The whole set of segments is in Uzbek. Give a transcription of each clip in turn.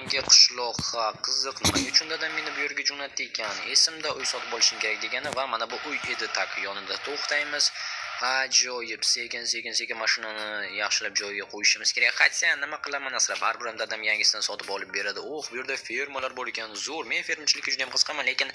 Yangi qishloq. Ha, qiziq, nima uchun dadam meni bu yerga jo'natdi ekan? Esimda, uy sotib olishim kerak degani va mana bu uy edi. Так, yonida to'xtaymiz. Ajoyib, sekin, sekin, sekin mashinani yaxshilab joyiga qo'yishimiz kerak. Хотя nima qilaman asla, baribir ham dadam yangisini sotib olib beradi. Oh, bu yerda fermalar bor ekan, zo'r. Men fermerchilikka juda ham qiziqaman, lekin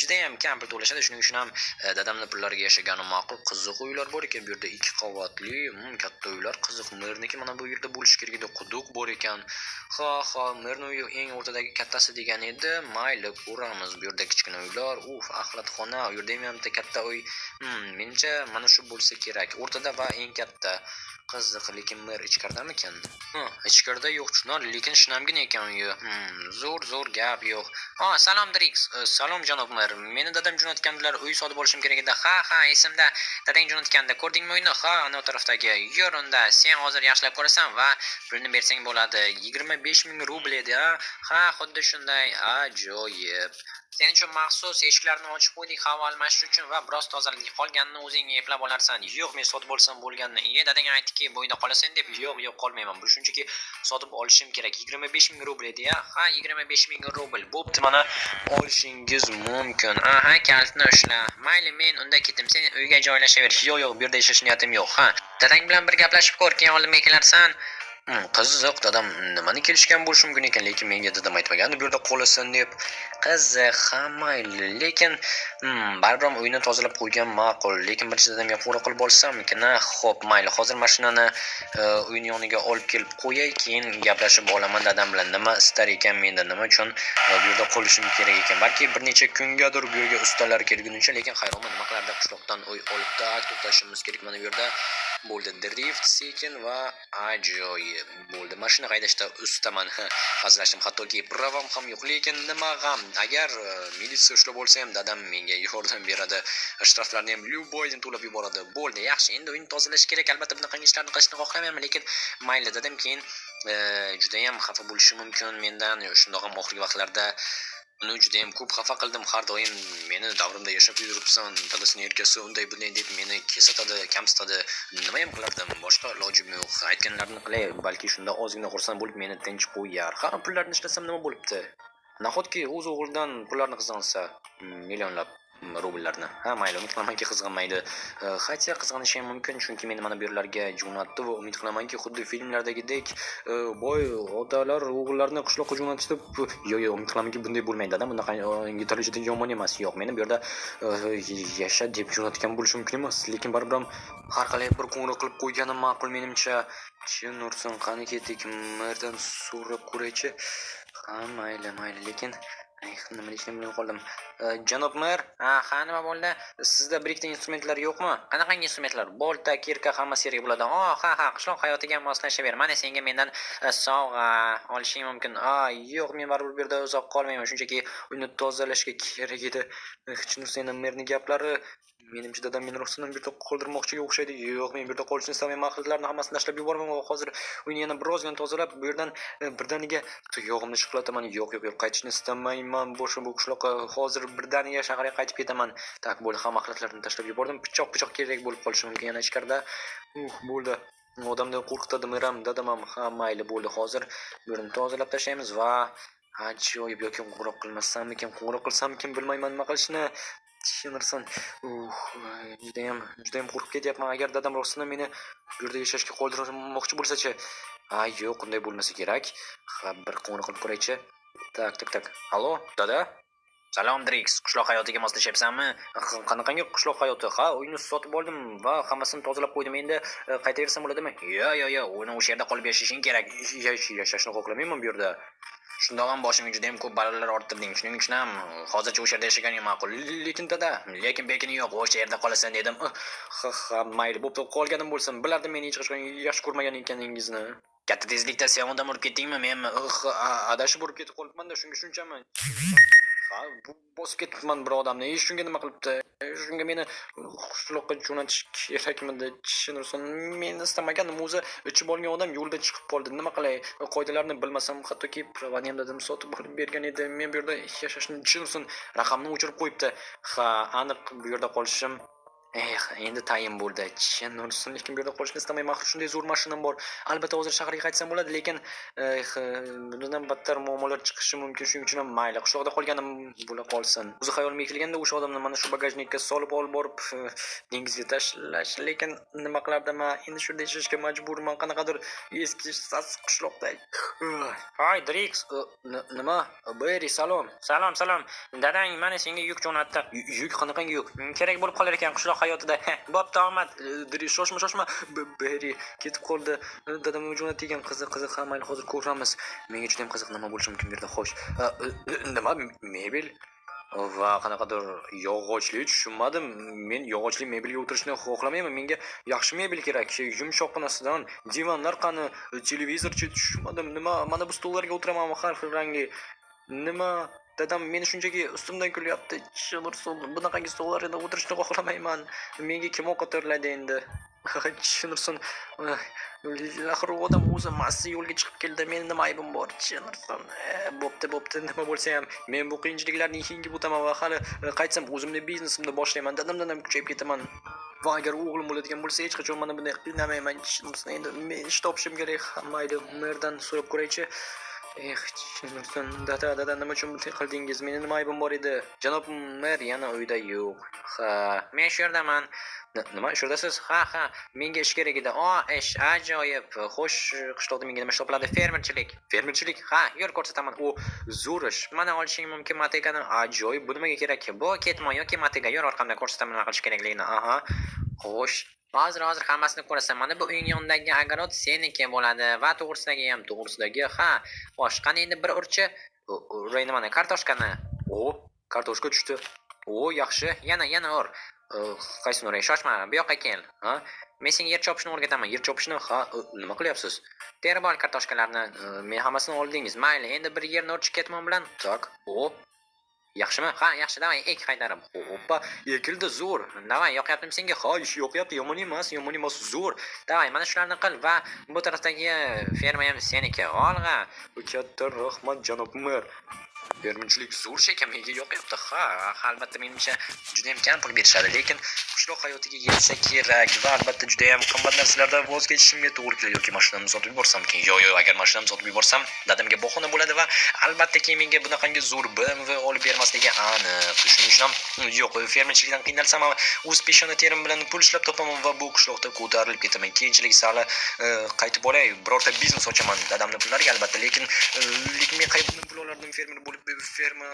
juda ham kam pul to'lashadi. Shuning uchun ham dadamni pullariga yashaganim ma'qul. Qiziq uylar bor ekan bu yerda, ikki qavatli, katta uylar. Qiziq, merniki mana bu yerda bo'lishi kerak edi. Quduq bor ekan. Ha, merni uyi eng o'rtadagi kattasi degan edi. Mayli, ko'ramiz. Bu yerda kichkina uylar. Uf, axlatxona. U yerda ham bitta katta uy. Menimcha, mana shu bo'lsa kerak. O'rtada va eng katta. Qiziq, lekin mer ichkaridamikan? Ha, ichkarida yo'q, tushunarli, lekin shinamgina ekan uyi. Zo'r, zo'r, gap yo'q. Ha, salom, Drix. Salom, janob mer. Meni dadam jo'natgandilar, uy sotib olishim kerak edi. Ha, esimda. Dadang jo'natgandi. Ko'rdingmi uyni? Ha, ana u tarafdagi. Yur unda. Sen hozir yaxshilab ko'rasan va pulni bersang bo'ladi. 25 ming rubl edi, ha? Ha, xuddi shunday. Ajoyib. Sen uchun maxsus eshiklarni ochib qo'ydik havo almashish uchun va biroz tozaladik. Qolganini o'zing eplab olarsan. Yo'q, men sotib olsam bo'lganini. Iye, dadang aytdiki, bu uyda qolasan deb. Yo'q, yo'q, qolmayman. Bu shunchaki sotib olishim kerak. 25 ming rubl edi, ya? Ha, 25 ming rubl. Bo'pti, mana olishingiz mumkin. Aha, kalitni ushla. Mayli, men unda ketdim. Sen uyga joylashaver. Yo'q, yo'q, bu yerda yashash niyatim yo'q. Ha. Dadang bilan bir gaplashib ko'r, keyin oldimga kelarsan. Qiziq, dadam nimani kelishgan bo'lishi mumkin ekan, lekin menga dadam aytmagandi bu yerda qolasan deb. Qiziq, ha, mayli, lekin baribir ham uyni tozalab qo'ygan ma'qul. Lekin birinchi dadamga qo'ng'iroq qilib olsammikin, a? Xo'p, mayli, hozir mashinani uyni yoniga olib kelib qo'yay, keyin gaplashib olaman dadam bilan. Nima istar ekan mendan, nima uchun bu yerda qolishim kerak ekan? Balki bir necha kungadir bu yerga ustalar kelgunicha, lekin hayronman, nima qilardi qishloqdan uy olib. Так, to'xtashimiz kerak mana bu yerda. Bo'ldi, drift, sekin va ajoyib. Bo'ldi. Mashina haydashda ustaman. Ha, hazillashdim, hattoki права m ham yo'q, lekin nima g'am. Agar militsiya ushlab olsa ham, dadam menga yordam beradi. Shtraflarni ham любой ni to'lab yuboradi. Bo'ldi, yaxshi. Endi uyni tozalash kerak. Albatta, bunaqangi ishlarni qilishni xohlamayman, lekin mayli, dadam keyin judayam xafa bo'lishi mumkin mendan. Shundoq ham oxirgi vaqtlarda uni judayam ko'p xafa qildim. Har doim meni davrimda yashab yuribsan, dadasini erkasi, unday bunday deb meni kesatadi, kamsitadi. Nima ham qilardim? Boshqa ilojim yo'q. Aytganlarini qilay, balki shunda ozgina xursand bo'lib meni tinch qo'yar. Ha, pullarni ishlasam nima bo'libdi? Nahotki o'z o'g'lidan pullarni qizg'ansa, millionlab rubllarni. Ha, mayli, umid qilamanki, qizg'anmaydi. Хотя qizg'anishi ham mumkin, chunki meni mana bu yerlarga jo'natdi va umid qilamanki, xuddi filmlardagidek boy otalar o'g'illarini qishloqqa jo'natishdi. Yo'q, yo'q, umid qilamanki, bunday bo'lmaydi. Dadam bunaqa darajada yomon emas. Yo'q, meni bu yerda yasha deb jo'natgan bo'lishi mumkin emas, lekin baribir ham har qalay bir qo'ng'iroq qilib qo'yganim ma'qul menimcha. Chin ursin, qani ketdik, merdan so'rab ko'raychi. Ha, mayli, mayli, lekin ay, nima deyishni bilmay qoldim. Janob mer, ha, nima bo'ldi? Sizda bir ikkita instrumentlar yo'qmi? Qanaqangi instrumentlar? Bolta, кирка, hammasi kerak bo'ladi. Oh, ha, qishloq hayotiga moslashaver. Mana senga mendan sovg'a, olishing mumkin. A, yo'q, men baribir bu yerda uzoq qolmayman. Shunchaki uyni tozalashga kerak edi. Hech narsa, merning gaplari. Menimcha, dadam meni rostdan bu yerda qoldirmoqchiga o'xshaydi. Yo'q, men bu yerda qolishni istamayman. Axlatlarni hammasini tashlab yuboraman va hozir uyni yana birozgina tozalab, bu yerdan birdaniga tuyog'imni shiqilataman. Yo'q, yo'q, yo'q, qaytishni istamayman. Boshqa bu qishloqqa hozir birdaniga shaharga qaytib ketaman. Так, bo'ldi, hamma axlatlarni tashlab yubordim. Pichoq, pichoq kerak bo'lib qolishi mumkin yana ichkarida. Uh, bo'ldi. Odamni qo'rqitadi mer ham, dadam ham. Ha, mayli, bo'ldi. Hozir bu yerni tozalab tashlaymiz va ajoyib. Yoki qo'ng'iroq qilmasammikin, qo'ng'iroq qilsammikin, bilmayman nima qilishni. Tushunirsan. Uh, judayam, judayam qo'rqib ketyapman. Agar dadam rostdan meni bu yerda yashashga qoldirmoqchi bo'lsa-chi? Ha, yo'q, unday bo'lmasa kerak. Ha, bir qo'ng'iroq qilib ko'raychi. Так, так, так. Allo, dada? Salom, Drix. Qishloq hayotiga moslashyapsanmi? Qanaqangi qishloq hayoti? Ha, uyni sotib oldim va hammasini tozalab qo'ydim. Endi qaytaversam bo'ladimi? Yo'q, yo'q, yo'q. Uni o'sha yerda qolib yashashing kerak. Yashashni xohlamayman bu yerda. Shundoq ham boshimga juda ham ko'p balolar orttirding. Shuning uchun ham hozircha o'sha yerda yashaganing ma'qul. Lekin dada, lekin bekini yo'q, o'sha yerda qolasan dedim. Ha, mayli, bo'pti, qolganim bo'lsin. Bilardim meni hech qachon yaxshi ko'rmagan ekaningizni. Katta tezlikda sen odam urib ketdingmi, menmi? Adashib urib ketib qolibman-da, shunga shunchami? Ha, bosib ketibman bir odamni. E, shunga nima qilibdi? E, shunga meni qishloqqa jo'natish kerakmidi? Tushunursan, men istamagandim o'zi, ichib olgan odam yo'lda chiqib qoldi. Nima qilay? Qoidalarni bilmasam, hattoki права ni ham dadam sotib olib bergan edi. Men bu yerda yashashni, tushunursin, raqamni o'chirib qo'yibdi. Ha, aniq bu yerda qolishim Eh, endi tayin bo'ldi. Chin ursin, lekin bu yerda qolishni istamayman. Axir shunday zo'r mashinam bor. Albatta hozir shaharga qaytsam bo'ladi, lekin eh, bundan battar muammolar chiqishi mumkin. Shuning uchun ham mayli, qishloqda qolganim bo'la qolsin. O'zi xayolimga kelganda o'sha odamni mana shu bagajnikka solib olib borib dengizga tashlash, lekin nima qilardim, endi shu yerda yashashga majburman. Qanaqadir eski sassiq qishloqda. Hoy, Drix. Nima? Berri, salom. Salom, salom. Dadang mana senga yuk jo'natdi. Yuk qanaqangi yuk? Kerak bo'lib qolar ekan qishloq hayotida. Bo'pti, omad. Dri, shoshma, shoshma. Berri ketib qoldi. Dadam nima jo'natdi ekan? Qiziq, qiziq. Ha, mayli, hozir ko'ramiz. Menga juda ham qiziq, nima bo'lishi mumkin bu yerda. Xo'sh. Nima? Mebel? Va qanaqadir yog'ochli, tushunmadim. Men yog'ochli mebelga o'tirishni xohlamayman. Menga yaxshi mebel kerak. Yumshoqqinasidan. Divanlar qani? Televizorchi, tushunmadim. Nima? Mana bu stullarga o'tiramanmi har xil rangli? Nima? Dadam meni shunchaki ustimdan kulyapti. Chin ursin, bunaqangi stullarda o'tirishni xohlamayman. Menga kim ovqat tayyorlaydi endi? Chin ursin. Axir u odam o'zi mast yo'lga chiqib keldi. Meni nima aybim bor? Chin ursin. Bo'pti, bo'pti, nima bo'lsa ham men bu qiyinchiliklarni yengib o'taman va hali qaytsam o'zimni biznesimni boshlayman. Dadamdan ham kuchayib ketaman. Va agar o'g'lim bo'ladigan bo'lsa, hech qachon mana bunday qiynamayman. Chin ursin, endi men ish topishim kerak. Ha, mayli, merdan so'rab ko'raychi. Eh, chin ursin, dada, dada, nima uchun bunday qildingiz? Meni nima aybim bor edi? Janob mer yana uyda yo'q. Ha, Men shu yerdaman. Nima, shu yerdasiz? Ha, menga ish kerak edi. O, ish ajoyib. Xo'sh, qishloqda menga nima ish topiladi? Fermerchilik. Fermerchilik? Ha, yur, ko'rsataman. U zo'r ish. Mana, olishing mumkin motigani. Ajoyib, bu nimaga kerak? Bu ketmon yoki motiga. Yur, orqamdan, ko'rsataman nima qilish kerakligini. Aha. Xo'sh, Hozir hammasini ko'rasan. Mana bu uying yonidagi огород seniki bo'ladi va to'g'risidagi ham, to'g'risidagi. Ha. Xo'sh, qani endi bir urchi. Uray nimani? Kartoshkani. O, kartoshka tushdi. O, yaxshi. Yana, yana ur. Qaysini uray? Shoshma, bu yoqqa kel. Ha? Men senga yer chopishni o'rgataman. Yer chopishni? Ha, nima qilyapsiz? Terib ol kartoshkalarni. Men hammasini oldingiz. Mayli, endi bir yerni urchi ketmon bilan. Так. O. Yaxshimi? Ha, yaxshi, давай, ek qaytarib. Oppa, ekildi, zo'r. Давай, yoqyaptimi senga? Ha, ish yoqyapti, yomon emas, yomon emas, zo'r. Давай, mana shularni qil va bu tarafdagi ferma ham seniki. Olg'a. Katta rahmat, janob mer. Fermerchilik zo'r ekan, menga yoqyapti. Ha, albatta, menimcha juda ham kam pul berishadi, lekin qishloq hayotiga yetsa kerak va albatta juda ham qimmat narsalardan voz kechishimga to'g'ri keladi yoki mashinamni sotib yuborsamkin. Yo'q, yo'q, agar mashinamni sotib yuborsam, dadamga bahona bo'ladi va albatta keyin menga bunaqangi zo'r BMW olib bermasligi aniq. Shuning uchun ham yo'q, fermerchilikdan qiynalsam ham o'z peshona terim bilan pul ishlab topaman va bu qishloqda ko'tarilib ketaman. Keyinchalik sal qaytib olay, birorta biznes ochaman dadamni pullariga albatta, lekin men qayerdan pul olardim fermer bo'lib, ferma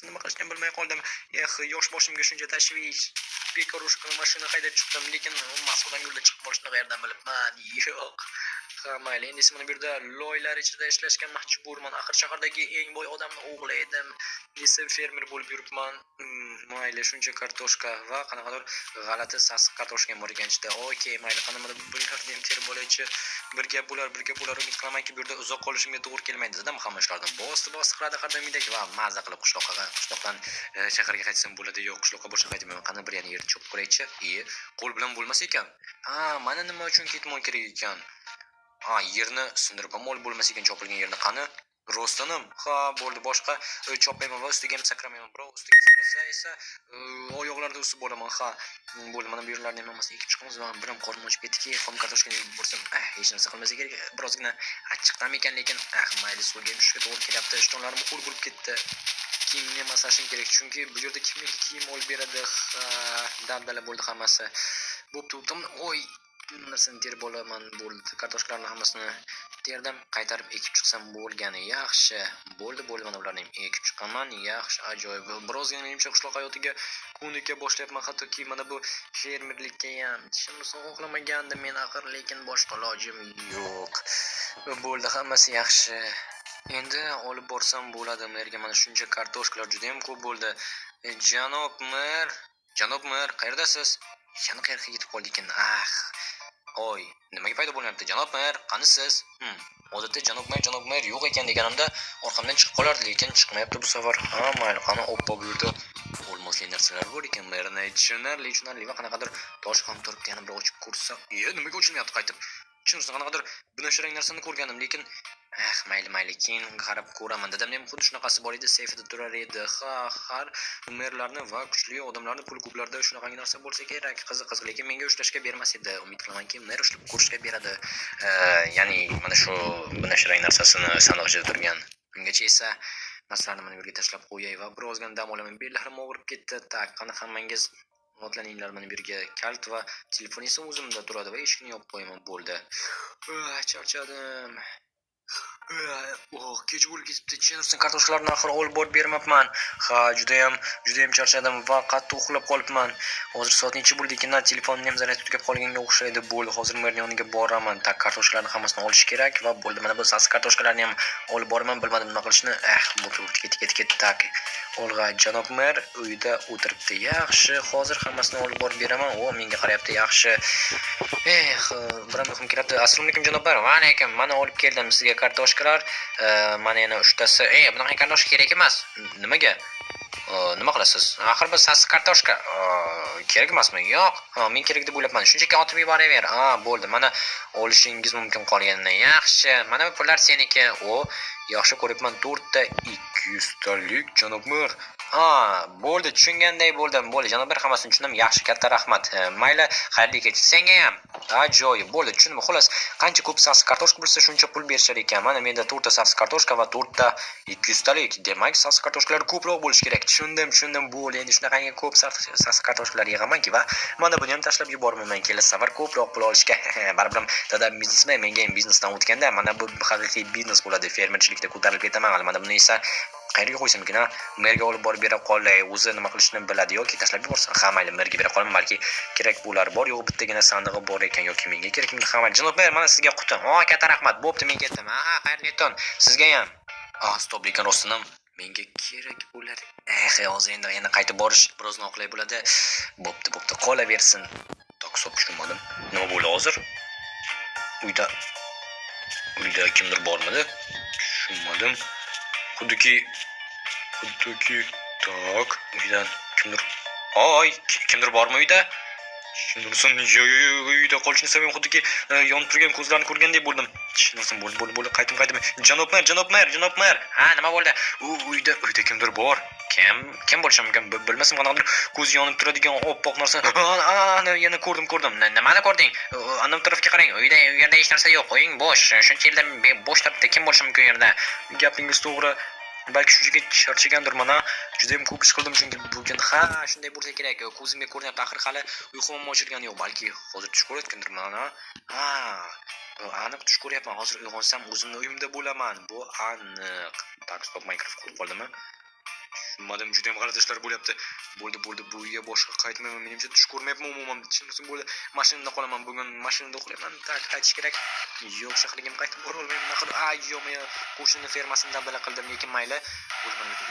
nima qilishni ham bilmay qoldim. Eh, yosh boshimga shuncha tashvish. Bekor ushbu mashina haydab chiqdim, lekin mast odam yo'lda chiqib qolishini qayerdan bilibman? Yo'q. Ha, mayli, endi esa mana bu yerda loylar ichida ishlashga majburman. Axir shahardagi eng boy odamni o'g'li edim. Esa fermer bo'lib yuribman. Mayli, shuncha kartoshka va qanaqadir g'alati sassiq kartoshka ham bor ekan ichida. Okey, mayli, qani mana bularni ham terib olaychi. Bir gap bo'lar, bir gap bo'lar. Umid qilamanki, bu yerda uzoq qolishimga to'g'ri kelmaydi. Dadam hamma ishlarni bosti bosti qiladi har doimgidek va maza qilib qishloqqa, qishloqdan shaharga qaytsam bo'ladi. Yo'q, qishloqqa boshqa qaytmayman. Qani bir yana yerni chopib ko'raychi. E, qo'l bilan bo'lmas ekan. Ha, mana nima uchun ketmon kerak ekan. Ha, yerni sindirib ham olib bo'lmas ekan chopilgan yerni. Qani? Rostdan ham? Ha, bo'ldi, boshqa chopmayman va ustiga ham sakramayman. Birov ustiga sakrasa esa oyoqlarida o'sib bo'laman. Ha, bo'ldi, mana bu yerlarni ham hammasini ekib chiqamiz va bir ham qornim ochib ketdiki, xom kartoshkani yeb borsam, hech narsa qilmasa kerak. Birozgina achchiqdam ekan, lekin mayli, suvga ham tushishga to'g'ri kelyapti. Ishtonlarim ho'l bo'lib ketdi. Kiyimni ham almashim kerak, chunki bu yerda kim menga kiyim olib beradi? Ha, dabdala bo'ldi hammasi. Bo'pti, bo'pti. Oy, narsani terib olaman, bo'ldi. Kartoshkalarni hammasini terdim, qaytarib ekib chiqsam bo'lgani. Yaxshi. Bo'ldi, bo'ldi, mana ularni ham ekib chiqaman. Yaxshi, ajoyib. Birozgina menimcha qishloq hayotiga ko'nika boshlayapman, hattoki mana bu fermerlikka ham. Tushunmasam xohlamagandim men axir, lekin boshqa ilojim yo'q. Bo'ldi, hammasi yaxshi. Endi olib borsam bo'ladi merga mana shuncha kartoshkalar juda ham ko'p bo'ldi. Janob mer, janob mer, qayerdasiz? Yana qayerga ketib qoldi ekan? Ah. Oy, nimaga paydo bo'lmayapti? Janob mer, qanisiz? Odatda janob mer, janob mer yo'q ekan deganimda orqamdan chiqib qolardi, lekin chiqmayapti bu safar. Ha, mayli, qani, oppa, bu yerda bo'lmasli narsalar bor ekan. Merni tushunarli, tushunarli va qanaqadir tosh ham turibdi, yana bir ochib ko'rsa. E, nimaga ochilmayapti qaytib? Tushunarsiz, qanaqadir binafsha rang narsani ko'rgandim, lekin Eh, mayli, mayli, keyin unga qarab ko'raman. Dadamda ham xuddi shunaqasi bor edi, seyfida turar edi. Ha, har merlarni va kuchli odamlarni pul ko'plarda shunaqangi narsa bo'lsa kerak. Qiziq, qiziq, lekin menga ushlashga bermas edi. Umid qilamanki, mer ushlab ko'rishga beradi. Ya'ni mana shu binafsha narsasini sandiq ichida turgan. Ungacha esa narsalarni mana bu yerga tashlab qo'yay va birozgina dam olaman. Bellarim og'rib ketdi. Так, qani, hammangiz otlaninglar mana bu yerga. Kalit va telefon esa o'zimda turadi va eshikni yopib qo'yaman. Bo'ldi. Charchadim. Oh, kech bo'lib ketibdi. Chinursin, kartoshkalarni axir olib borib bermabman. Ha, judayam, judayam charchadim va qattiq uxlab qolibman. Hozir soat necha bo'ldi ekan? Telefonimni ham zaryadi tugab qolganga o'xshaydi. Bo'ldi, hozir merni yoniga boraman. Так, kartoshkalarni hammasini olish kerak va bo'ldi. Mana bu sasiq kartoshkalarni ham olib boraman. Bilmadim nima qilishni. Eh, bo'ldi, ket, ket, ket. Так. Olg'a, janob mer uyda o'tiribdi. Yaxshi, hozir hammasini olib borib beraman. O, menga qarayapti. Yaxshi. Eh, biram uyqum kelyapti. Assalomu alaykum, janob mer. Va alaykum. Mana, olib keldim sizga kartoshkalar. Mana yana uchtasi. Ey, bunaqa kartoshka kerak emas. Nimaga? Nima qilasiz? Axir bu sasiq kartoshka. Kerak emasmi? Yo'q. Ha, men kerak deb o'ylabman. Shunchaki otib yuboraver. Ha, bo'ldi. Mana, olishingiz mumkin qolganini. Yaxshi. Mana bu pullar seniki. O, yaxshi ko'ryapman. To'rtta 200 talik, janob mer. Ha, bo'ldi, tushunganday bo'ldim. Bo'ldi, janob mer, hammasini tushundim. Yaxshi, katta rahmat. Mayli, xayrli kech. Senga ham. Ajoyib. Bo'ldi, tushundim. Xullas, qancha ko'p sasiq kartoshka bo'lsa, shuncha pul berishar ekan. Mana menda to'rtta sasiq kartoshka va to'rtta 200 talik. Demak, sasiq kartoshkalar ko'proq bo'lishi kerak. Tushundim, tushundim. Bo'ldi, endi shunaqangi ko'p sasiq kartoshkalar yig'amanki va mana buni ham tashlab yubormayman. Kelasi safar ko'proq pul olishga. Baribir ham dadam biznesmen, menga ham biznesdan o'tganda mana bu haqiqiy biznes bo'ladi. Fermerchilikda ko'tarilib ketaman. Hali mana buni esa qayerga qo'ysam ekan, a? Merga olib borib bera qolay, o'zi nima qilishni biladi yoki tashlab yuborsin. Ha, mayli, merga bera qolaman, balki kerak bo'lar. Bor yo'g'i bittagina sandig'i bor ekan yoki menga kerak. Ha, mayli, janob mer, mana sizga quti. O, katta rahmat. Bo'pti, men ketdim. Ha, xayrli tun. Sizga ham. Ah, стоп, lekin rostdan ham menga kerak bo'lar. Eh, hozir endi yana qaytib borish biroz noqulay bo'ladi. Bo'pti, bo'pti, qolaversin. Так, стоп, tushunmadim. Nima bo'ldi hozir? Uyda kimdir bormidi? Tushunmadim. Xuddiki, так, uydan kimdir. Oy, kimdir bormi uyda? Tushunursin, yo'q, uyda qolishni istamayman. Xuddiki yonib turgan ko'zlarni ko'rgandek bo'ldim. Tushunursin, bo'ldi, bo'ldi, bo'ldi, qaytim, qaytim. Janob mer, janob mer, janob mer. Ha, nima bo'ldi? U uyda kimdir bor. Kim? Kim bo'lishi mumkin? Bilmasam, qanaqadir ko'zi yonib turadigan oppoq narsa. Ana, yana ko'rdim, ko'rdim. Nimani ko'rding? Anavi tarafga qarang. Uyda, u yerda hech narsa yo'q. Uying bo'sh. Shuncha yildan bo'sh turibdi. Kim bo'lishi mumkin u yerda? Gapingiz to'g'ri. Balki shunchaki charchagandirman, a? Judayam ko'p ish qildim chunki bugun. Ha, shunday bo'lsa kerak. Ko'zimga ko'rinyapti. Axir hali uyqum ham ochilgani yo'q. Balki hozir tush ko'rayotgandirman, a? Ha, aniq tush ko'ryapman. Hozir uyg'onsam, o'zimni uyimda bo'laman. Bu aniq. Так, стоп, Minecraft qurib qoldimi? Tushunmadim, judayam g'alati ishlar bo'lyapti. Bo'ldi, bo'ldi, bu uyga boshqa qaytmayman. Menimcha, tush ko'rmayapman umuman. Chin bo'ldi. Mashinamda qolaman bugun, mashinamda uxlayman. Так, qaytish kerak. Yo'q, shaharga ham qaytib bora olmayman. Axir, ay, yo'q, men qo'shni fermasini dabdala qildim, lekin mayli. Bo'ldi, mana bu